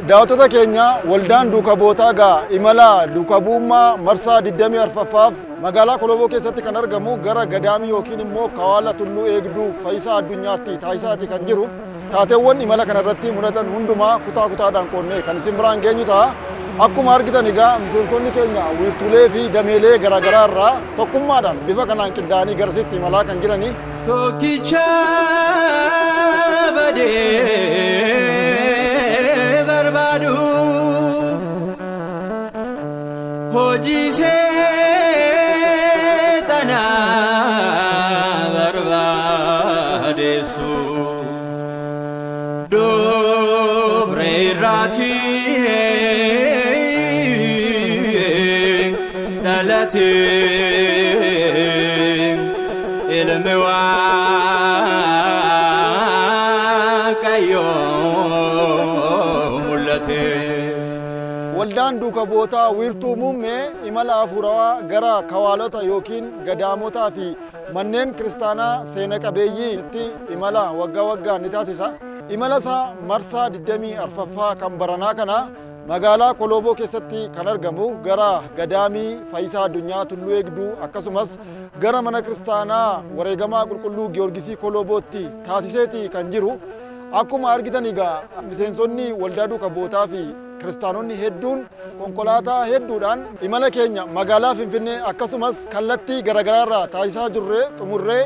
Daawwattoota keenya, waldaan duuka bu'ootaa gaa imala duuka bu'ummaa marsaa 24ffaaf magaalaa Koloboo keessatti kan argamu gara gadaamii yookiin immoo kawaala Tulluu Eegduu Fayyisaa Addunyaatti taasisaati kan jiru. Taateewwan imala kana irratti mudatan hundumaa kutaa kutaadhaan qoonnee kan isin biraan geenyu ta'a. Akkuma argitan egaa miseensonni keenya wiirtuulee fi dameelee garaagaraa irraa tokkummaadhaan bifa kanaan qindaa'anii garasitti imalaa kan jiranii. Tokkicha badee barbaadu, hojii seexanaa barbaadeessu, dobre irraati dhalate ilmi Waaqayyoo mul'ate. Waldaan duuka bu'ootaa wiirtuu muummee imala hafuurawaa gara kawaalota yookiin gadaamotaa fi manneen kiristaanaa seena qabeeyyiitti imala waggaa waggaan ni taasisa. Imala isaa marsaa 24ffaa kan baranaa kana magaalaa Kolooboo keessatti kan argamu gara gadaamii Fayyisaa Addunyaa Tulluu Eegduu, akkasumas gara mana kiristaanaa wareegamaa qulqulluu Giyoorgisii Koloobootti taasiseeti kan jiru. Akkuma argitan egaa miseensonni waldaa duuka bu'ootaa fi kiristaanonni hedduun konkolaataa hedduudhaan imala keenya magaalaa Finfinnee akkasumas kallattii garaagaraa irraa taasisaa jirre xumurree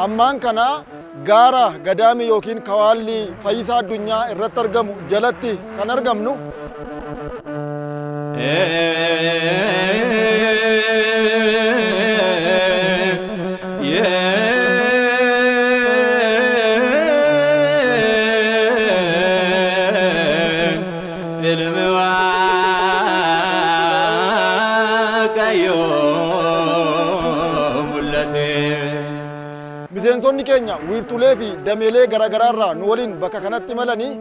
ammaan kana gaara gadaamii yookiin kawaalli Fayyisaa Addunyaa irratti argamu jalatti kan argamnu. Ilmi Waaqayyoo mul'ate. Miseensonni keenya wiirtuulee fi dameelee garaagaraa irraa nu waliin bakka kanatti imalanii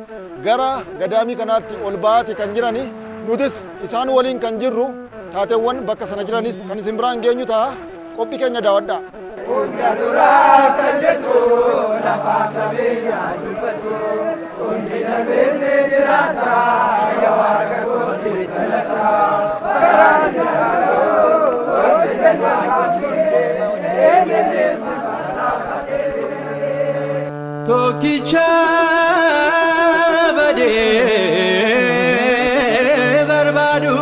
gara gadaamii kanaatti ol ba'aati kan jiranii, nutis isaan waliin kan jirru, taateewwan bakka sana jiranis kan isin biraan geenyu ta'a. Qophii keenya daawwadhaa. Hunda duraa kan jechuun lafaa sabiyyaan dubbatu, hundi darbees ni jiraata, yaa Waaqa gosi galata. Baraan jiraatu wanti keenya eenyuun si Tokkicha badee barbaadu,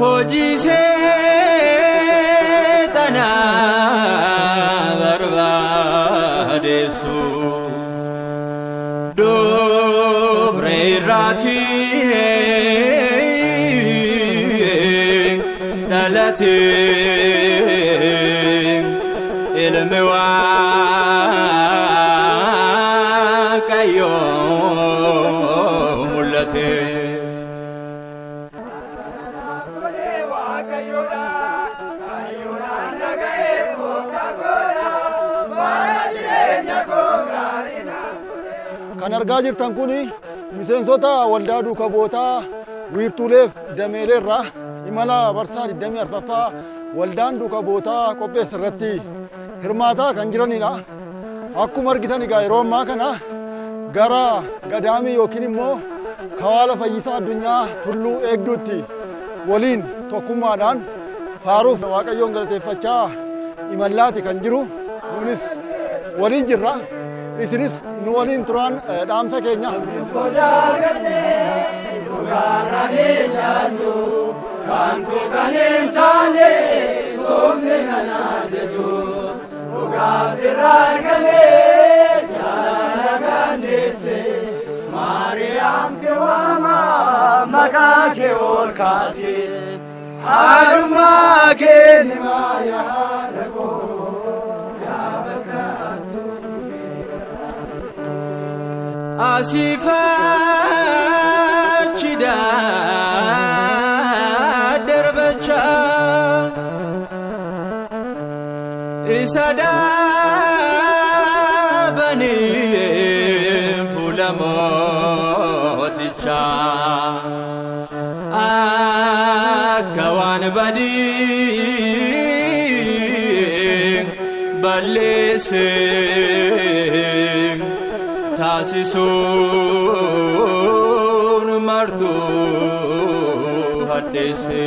hojii seexanaa barbaadeessu, dobre irraati dhalate ilmi Waaqayyoo mul'ate. Kan argaa jirtan kun miseensota waldaa duuka bu'ootaa wiirtuuleef dameelee irraa imala marsaa 24ffaa waldaan duuka bu'ootaa qopheesse irratti hirmaataa kan jiranidha. Akkuma argitan egaa yeroo ammaa kana gara gadaamii yookiin immoo kawaala Fayyisaa Addunyaa Tulluu Eegduutti waliin tokkummaadhaan faaruuf Waaqayyoon galateeffachaa imallaati kan jiru. Nunis waliin jirra. Isinis nu waliin turaan dhaamsa keenya. Kan koo kan hin taane sobni nana jechu, dhugaa sirraa argame jaalala gandeesse, Maariyaam si waama maqaa kee ol kaase, haadhummaa kee ni maaya haadha koo yaa bakka. Asiifachi darbachaa Isa dhaabanii fuula mootichaa akka waan badii balleesse taasisuun martuu hadheesse.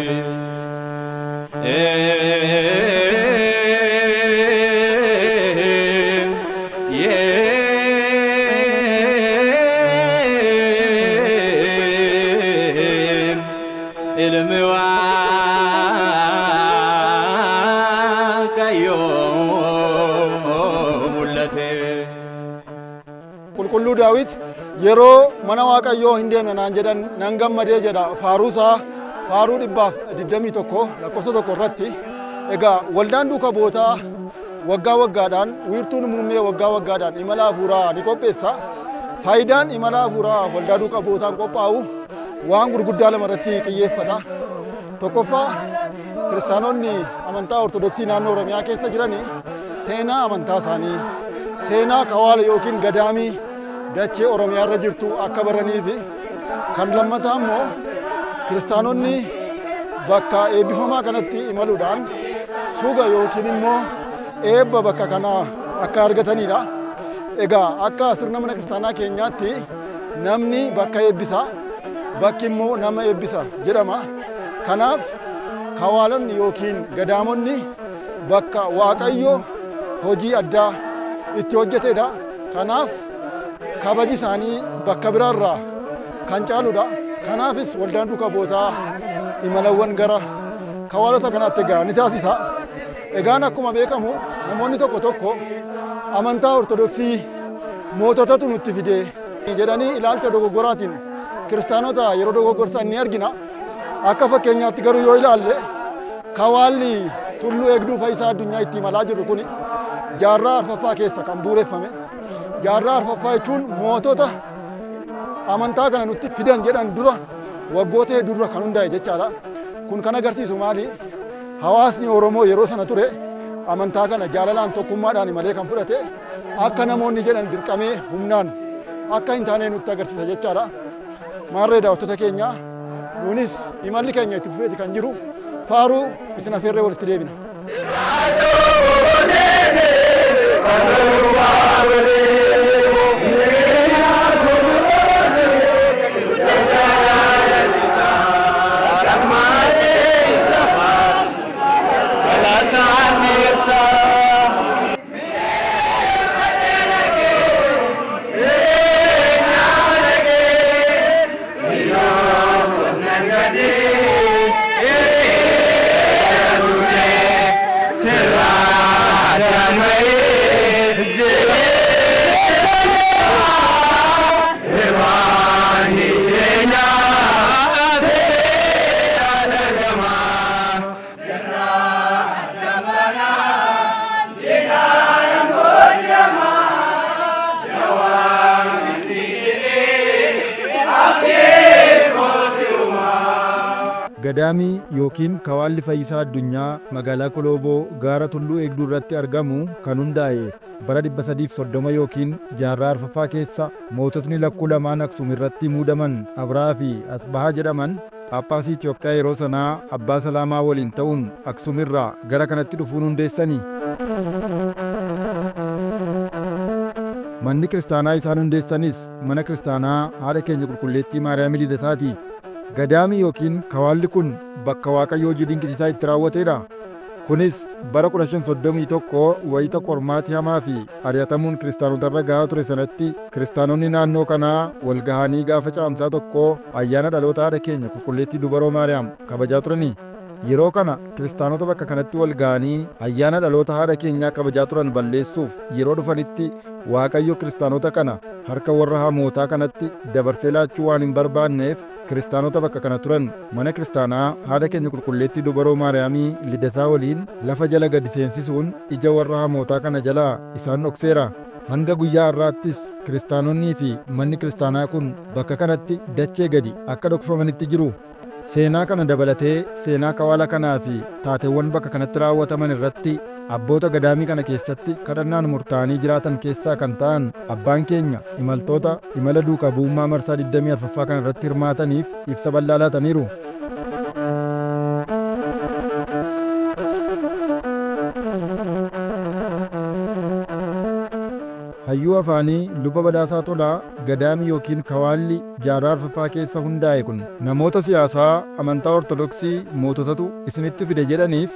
Ilmi Waaqayyoo mul'ate. Qulqulluu Daawit yeroo mana Waaqayyoo hin deemne naan jedhan nan gammadee jedha faaruusaa faaruu 121 lakkoofsa 1 irratti. Egaa waldaan duuka bu'ootaa waggaa waggaadhaan wiirtuun muummee waggaa waggaadhaan imala hafuuraa ni qopheessa. Faayidaan imala hafuuraa waldaa duuka bu'ootaan qophaa'u waan gurguddaa lama irratti xiyyeeffata. Tokkoffaa, kiristaanonni amantaa Ortodoksii naannoo Oromiyaa keessa jiranii seenaa amantaa isaanii, seenaa kawaala yookiin gadaamii dachee Oromiyaa irra jirtu akka baraniifi, kan lammataa immoo kiristaanonni bakka eebbifamaa kanatti imaluudhaan suga yookiin immoo eebba bakka kanaa akka argatanidha. Egaa akka sirna mana kiristaanaa keenyaatti namni bakka eebbisa, bakki immoo nama eebbisa jedhama. Kanaaf kawaalonni yookiin gadaamonni bakka Waaqayyo hojii addaa itti hojjetedha. Kanaaf kabaji isaanii bakka biraarraa kan caaludha. Kanaafis waldaan duuka bu'ootaa imalawwan gara kawaalota kanaatti egaa ni taasisa. Egaan akkuma beekamu namoonni tokko tokko amantaa Ortodoksii moototatu nutti fide jedhanii ilaalcha dogoggoraatiin kiristaanota yeroo dogoggorsan ni argina. Akka fakkeenyaatti garuu yoo ilaalle kawaalli tulluu eegduu fayyisaa addunyaa itti imalaa jirru kuni jaarraa arfaffaa keessa kan bu'uureffame. Jaarraa arfaffaa jechuun mootota amantaa kana nutti fidan jedhan dura waggoota hedduu dura kan hundaa'e jechaadha. Kun kan agarsiisu maali? Hawaasni Oromoo yeroo sana ture amantaa kana jaalalaan tokkummaadhaan malee kan fudhate akka namoonni jedhan dirqamee humnaan akka hin taane nutti agarsiisa jechaadha. Maarree daawwattoota keenya, nuunis imalli keenya itti fufeeti kan jiru. Faaruu isin afeerree walitti deebina. Gadaamii yookiin Kawaalli Fayyisaa Addunyaa magaalaa Kolooboo gaara Tulluu Eegduu irratti argamu kan hundaa'e bara 330 yookiin jaarraa arfaffaa keessa moototni lakkuu lamaan Aksum irratti muudaman Abrahaa fi Asbahaa jedhaman Phaaphaasii Itoophiyaa yeroo sanaa Abbaa Salaamaa waliin ta'uun Aksum irraa gara kanatti dhufuun hundeessani. Manni kiristaanaa isaan hundeessanis mana kiristaanaa haadha keenya Qulqulleettii Maariyaamii Lidataati. Gadaamii yookiin kawaalli kun bakka Waaqayyo hojii dinqisiisaa itti raawwateedha. Kunis bara 1531 wayita qormaati hamaa fi ari'atamuun kiristaanotarra gahaa ture sanatti kiristaanonni naannoo kanaa wal gahanii gaafa Caamsaa 1 ayyaana dhaloota haadha keenya Qulqulleettii Dubaroo Maariyaam kabajaa turani. Yeroo kana kiristaanota bakka kanatti wal gahanii ayyaana dhaloota haadha keenyaa kabajaa turan balleessuuf yeroo dhufanitti Waaqayyo kiristaanota kana harka warra hamootaa kanatti dabarsee laachuu waan hin barbaanneef kiristaanota bakka kana turan mana kiristaanaa haadha keenya Qulqulleettii Dubaroo Maariyaamii Lidataa waliin lafa jala gadi seensisuun ija warra hamootaa kana jalaa isaan dhokseera. Hanga guyyaa har'aattis kiristaanonnii fi manni kiristaanaa kun bakka kanatti dachee gadi akka dhokfamanitti jiru. Seenaa kana dabalatee seenaa kawaala kanaa fi taateewwan bakka kanatti raawwataman irratti Abboota gadaamii kana keessatti kadhannaan murtaa'anii jiraatan keessaa kan ta'an abbaan keenya imaltoota imala duukaa bu'ummaa marsaa 24ffaa kana irratti hirmaataniif ibsa bal'aa laataniiru. Hayyuu afaanii Luba Badhaasaa Tolaa gadaamii yookiin kawaalli jaarraa arfaffaa keessa hundaa'e kun namoota siyaasaa amantaa Ortodoksii moototatu isinitti fide jedhaniif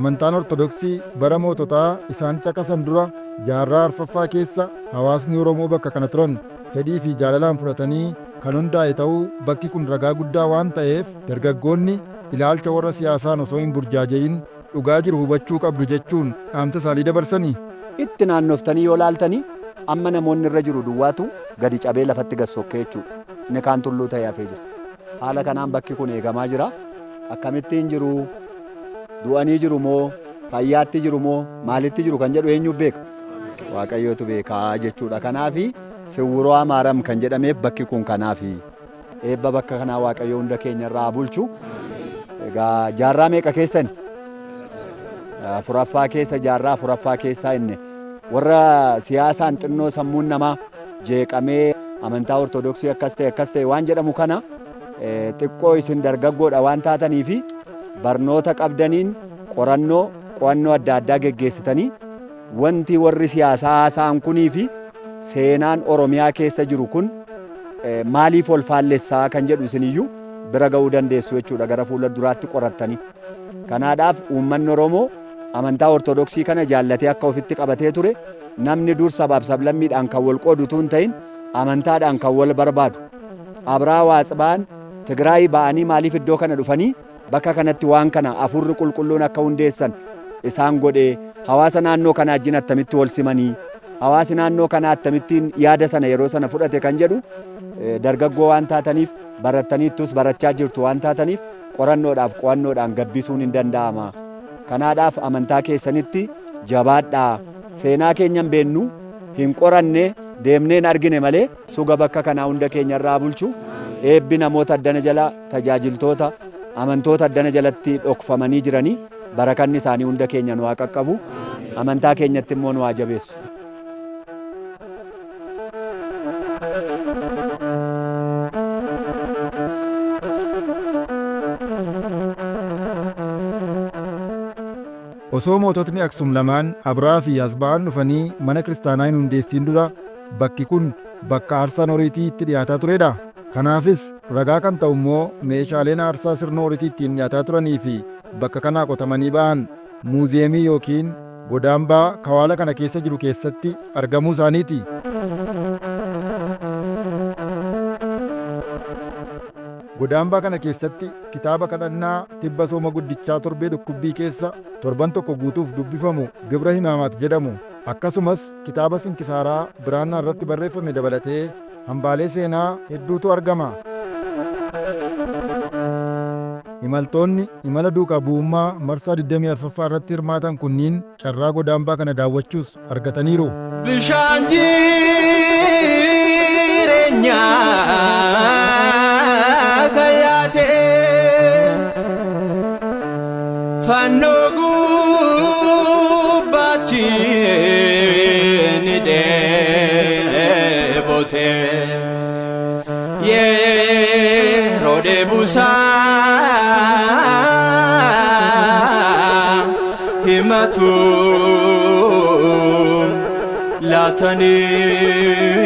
amantaan Ortodoksii bara moototaa isaan caqasan dura jaarraa arfaffaa keessa hawaasni Oromoo bakka kana turan fedhii fi jaalalaan fudhatanii kan hundaa'e ta'uu bakki kun ragaa guddaa waan ta'eef dargaggoonni ilaalcha warra siyaasaan osoo hin burjaaja'in dhugaa jiru hubachuu qabdu jechuun dhaamsa isaanii dabarsanii. Itti naannoftanii yoo laaltanii amma namoonni irra jiru duwwaatu gadi cabee lafatti gad sokkee jechuudha. Inni kaan tulluu ta'ee hafee jira. Haala kanaan bakki kun eegamaa jira. Akkamittiin jiru? Du'anii jiru moo? Fayyaatti jiru moo? Maalitti jiru kan jedhu eenyu beeka? Waaqayyootu beekaa jechuudha. Kanaafi Siwwiroo Amaaram kan jedhameef bakki kun kanaafi. Eebba bakka kanaa Waaqayyo hunda keenya irraa bulchu. Egaa jaarraa meeqa keessan? Afuraffaa keessa, jaarraa afuraffaa keessaa inni warra siyaasaan xinnoo sammuun namaa jeeqamee amantaa Ortodoksii akkas ta'e akkas ta'e waan jedhamu kana xiqqoo isin dargaggoodha waan taatanii fi barnoota qabdaniin qorannoo qo'annoo adda addaa geggeessitanii wanti warri siyaasaa haasa'an kunii fi seenaan Oromiyaa keessa jiru kun maaliif ol faallessaa kan jedhu isiniyyuu bira ga'uu dandeessu jechuudha gara fuula duraatti qorattanii. Kanaadhaaf uummanni Oromoo amantaa Ortodoksii kana jaallatee akka ofitti qabatee ture namni dur sabaaf sablammiidhaan kan wal qoodu utuu hin ta'in amantaadhaan kan wal barbaadu. Abraa Waatsibaan Tigraay ba'anii maaliif iddoo kana dhufanii bakka kanatti waan kana afurri qulqulluun akka hundeessan isaan godhee hawaasa naannoo kanaa wajjin attamitti wal simanii hawaasi naannoo kanaa akkamittiin yaada sana yeroo sana fudhate kan jedhu dargaggoo waan taataniif barattaniittus barachaa jirtu waan taataniif qorannoodhaaf qo'annoodhaan gabbisuun hin danda'ama. Kanaadhaaf amantaa keessanitti jabaadhaa. Seenaa keenya hin beennu, hin qoranne, deemnee hin argine malee suga bakka kanaa hunda keenya irraa bulchu. Eebbi namoota addana jala tajaajiltoota amantoota addana jalatti dhokfamanii jiranii barakanni isaanii hunda keenya nu haa qaqqabu. Amantaa keenyatti immoo nu haa jabeessu. Osoo moototni Aksum lamaan Abraa fi Asba'aan dhufanii mana kiristaanaa hin hundeessin dura bakki kun bakka aarsaan horiitii itti dhiyaataa turedha. Kanaafis ragaa kan ta'u immoo meeshaaleen aarsaa sirna horiitii ittiin dhiyaataa turanii fi bakka kanaa qotamanii ba'an muuziyeemii yookiin godaambaa kawaala kana keessa jiru keessatti argamuu isaaniiti. Godaambaa kana keessatti kitaaba kadhannaa tibba sooma guddichaa torbee dhukkubbii keessa torban tokko guutuuf dubbifamu Gibra Himaamaat jedhamu akkasumas kitaaba sinkisaaraa biraannaa irratti barreeffame dabalatee hambaalee seenaa hedduutu argama. Imaltoonni imala duukaa bu'ummaa marsaa 24ffaa irratti hirmaatan kunniin carraa godaambaa kana daawwachuus argataniiru. Bishaan jireenyaa kan laate fannoo gubbaatti ni dheebote yeroo dheebusaa himatu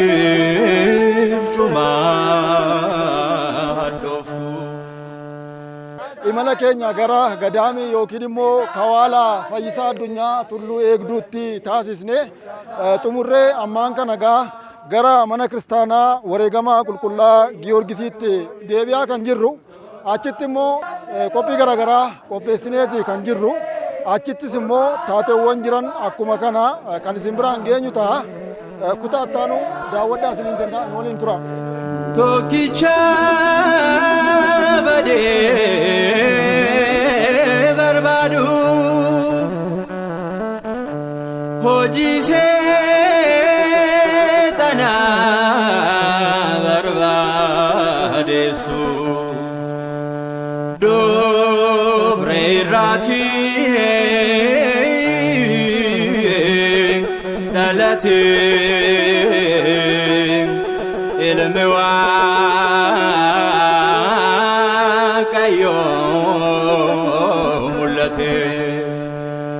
laataniif cumaa dhooftu. Imala keenya gara gadaamii yookiin immoo kawaala Fayyisaa Addunyaa Tulluu Eegduutti taasisne xumurree ammaan kana gara mana kiristaanaa wareegamaa qulqullaa Giyoorgisiitti deebi'aa kan jirru. Achitti immoo qophii garaagaraa qopheessineeti kan jirru. Achittis immoo taateewwan jiran akkuma kana kan isin biraan geenyu ta'a. Kutaa ittaanu daawwadhaa isiniin jenna, nu waliin tura. Tokkicha badee barbaadu hojii seexanaa barbaadeessu dobre irraati. dhalate ilmi Waaqayyoo.